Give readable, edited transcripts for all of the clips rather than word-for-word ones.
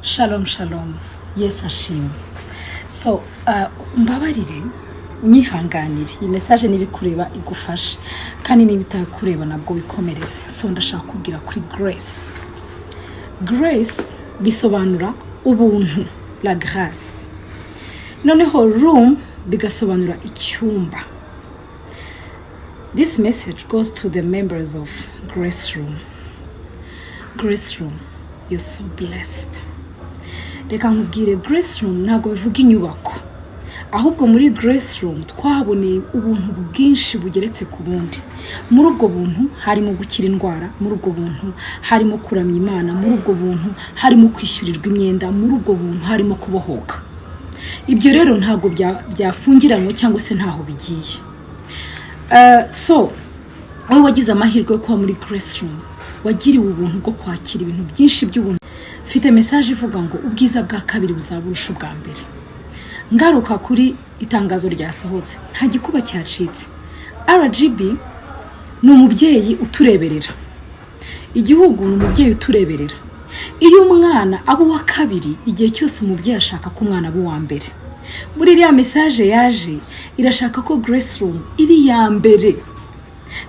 Shalom, shalom, Yesu ashimwe. So mbabarire, unyihanganire, iyi message niba ikureba igufashe, kandi niba itakureba nabwo wikomereze. So ndashaka kubwira kuri grace. Grace bisobanura ubuntu, la grâce. Noneho room bigasobanura icyumba. This message goes to the members of Grace Room. Grace Room, you're so blessed. Reka nkubwire, Grace Room ntabwo bivuga inyubako, ahubwo muri Grace Room twahaboneye ubuntu bwinshi bugeretse ku bundi. Muri ubwo buntu harimo gukira indwara, muri ubwo buntu harimo kuramya Imana, muri ubwo buntu harimo kwishyurirwa imyenda, muri ubwo buntu harimo kubohoka. Ibyo rero ntabwo byafungiranwe cyangwa se ntaho bigiye. So wowe wagize amahirwe yo kuba muri Grace Room, wagiriwe ubuntu bwo kwakira ibintu byinshi by'ubuntu. Mfite message ivuga ngo ubwiza bwa kabiri buzaburusha ubwa mbere. Ngaruka kuri itangazo ryasohotse, nta gikuba cyacitse. RGB ni umubyeyi utureberera, igihugu ni umubyeyi utureberera. Iyo umwana aba uwa kabiri, igihe cyose umubyeyi ashaka ko umwana aba uwa mbere. Muri iriya message yaje irashaka ko Grace Room iba iya mbere.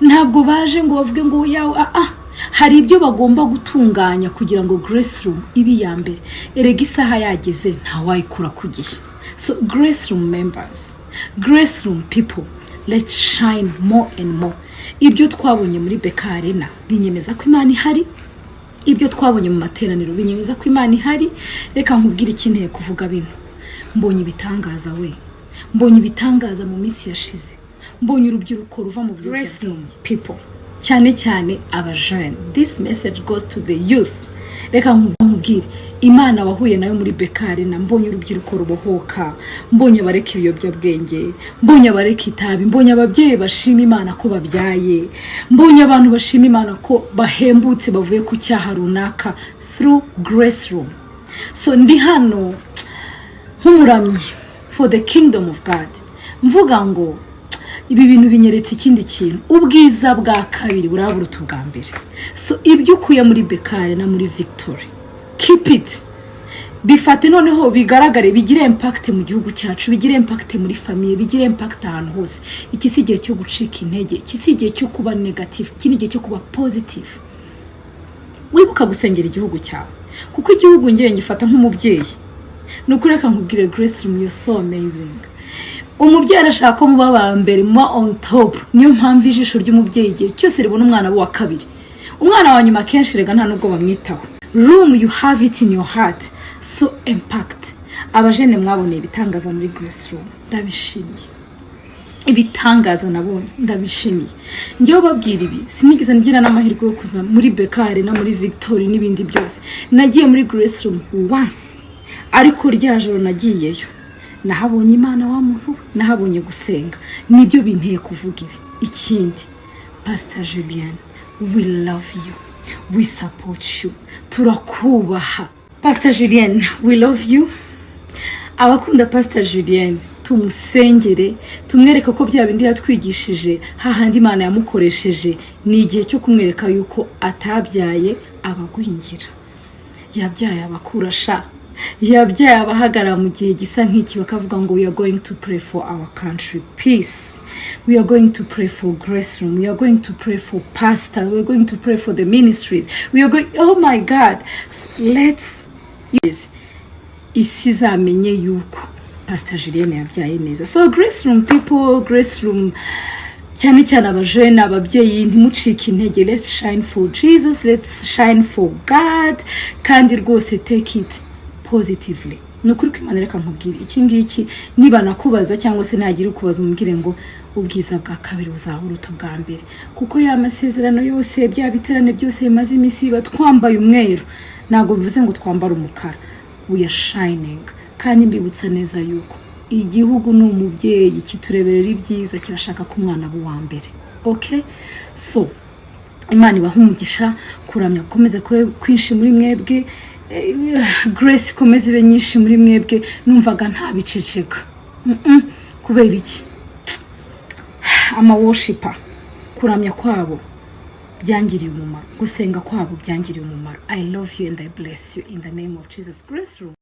Ntabwo baje ngo bavuge ngo yawe, ah ah, hari ibyo bagomba gutunganya kugira ngo Grace Room ibe iya mbere. Erega isaha yageze, ntawayikura ku gihe. So Grace Room members, Grace Room people, let's shine more and more. Ibyo twabonye muri BK Arena binyemeza ko Imana ihari. Ibyo twabonye mu materaniro binyemeza ko Imana ihari. Reka nkubwire ikinteye kuvuga bino. Mbonye ibitangaza we, mbonye ibitangaza mu minsi yashize. Mbonye urubyiruko ruva mu biyobyabwenge. People, cyane cyane abajene, this message goes to the youth. Reka nkubwire, Imana wahuye nayo muri BK Arena, mbonye urubyiruko rubohoka, mbonye abareka ibiyobyabwenge, mbonye abareka itabi, mbonye ababyeyi bashima Imana ko babyaye, mbonye abantu bashima Imana ko bahembutse, bavuye ku cyaha runaka through Grace Room. So ndi hano nk'umuramyi for the kingdom of God, mvuga ngo ibi bintu binyeretse ikindi kintu: ubwiza bwa kabiri buraburuta ubwa mbere. So ibyo ukuye muri BK Arena, muri Victory, keep it, bifate, noneho bigaragare, bigire impact mu gihugu cyacu, bigire impact muri famille, bigire impact ahantu hose. Iki si igihe cyo gucika intege, iki si igihe cyo kuba negative, iki ni igihe cyo kuba positive. Wibuka gusengera igihugu cyawe, kuko igihugu ngiye ngifata nk'umubyeyi. Ni ukuri, reka nkubwire, Grace Room, you're so amazing. Umubyeyi arashaka ko muba aba mbere, muba on top. Niyo mpamvu ijisho ry'umubyeyi igihe cyose ribona umwana we wa kabiri. Umwana wa nyuma akenshi rega nta nubwo bamwitaho. Room, you have it in your heart, so impact. Abajene mwaboneye ibitangaza muri Grace Room, ndabishimiye. Ibitangaza nabonye, ndabishimiye. Ngewe babwira ibi, sinigeze ngira n'amahirwe yo kuza muri BK Arena, muri Victory n'ibindi byose. Nagiye muri Grace Room once, ariko rya joro nagiyeyo nahabonye Imana wa muntu we, nahabonye gusenga. Nibyo binteye kuvuga ibi. Ikindi, Pastor Julien, we love you, we support you, turakubaha. Pastor Julien, we love you. Abakunda Pastor Julien, tumusengere, tumwereke ko bya bindi yatwigishije, hahandi Imana yamukoresheje, ni igihe cyo kumwereka yuko atabyaye abagwingira, yabyaye abakurasha, yabyaye abahagarara mu gihe gisa nk'iki bakavuga ngo we are going to pray for our country peace, we are going to pray for Grace Room, we are going to pray for pastor, we are going to pray for the ministries, we are going, oh my God, let's, yes, isi izamenye yuko Pastor Julienne yabyaye neza. So Grace Room people, Grace Room, cyane cyane abajene, ababyeyi, ntimucike intege. Let's shine for Jesus, let's shine for God. Kandi rwose take it positively. Ni ukuri ko Imana, reka nkubwire iki ngiki, niba nakubaza cyangwa se nagira ukubaza, umubwire ngo ubwiza bwa kabiri buzaburuta ubwa mbere, kuko ya masezerano yose, bya biterane byose bimaze iminsi biba, twambaye umweru, ntabwo bivuze ngo twambare umukara. We are shining. Kandi mbibutsa neza yuko igihugu ni umubyeyi, kitureberera ibyiza, kirashaka ko umwana aba uwa mbere. Okay, so Imana ibaha umugisha, kuramya gukomeze kube kwinshi muri mwebwe, grace ikomeze ibe nyinshi muri mwebwe. Numvaga ntabiceceka. Kubera iki? Ama worshiper, kuramya kwabo. Byangiriye umumaro, gusenga kwabo byangiriye umumaro. I love you and I bless you in the name of Jesus. Grace Room.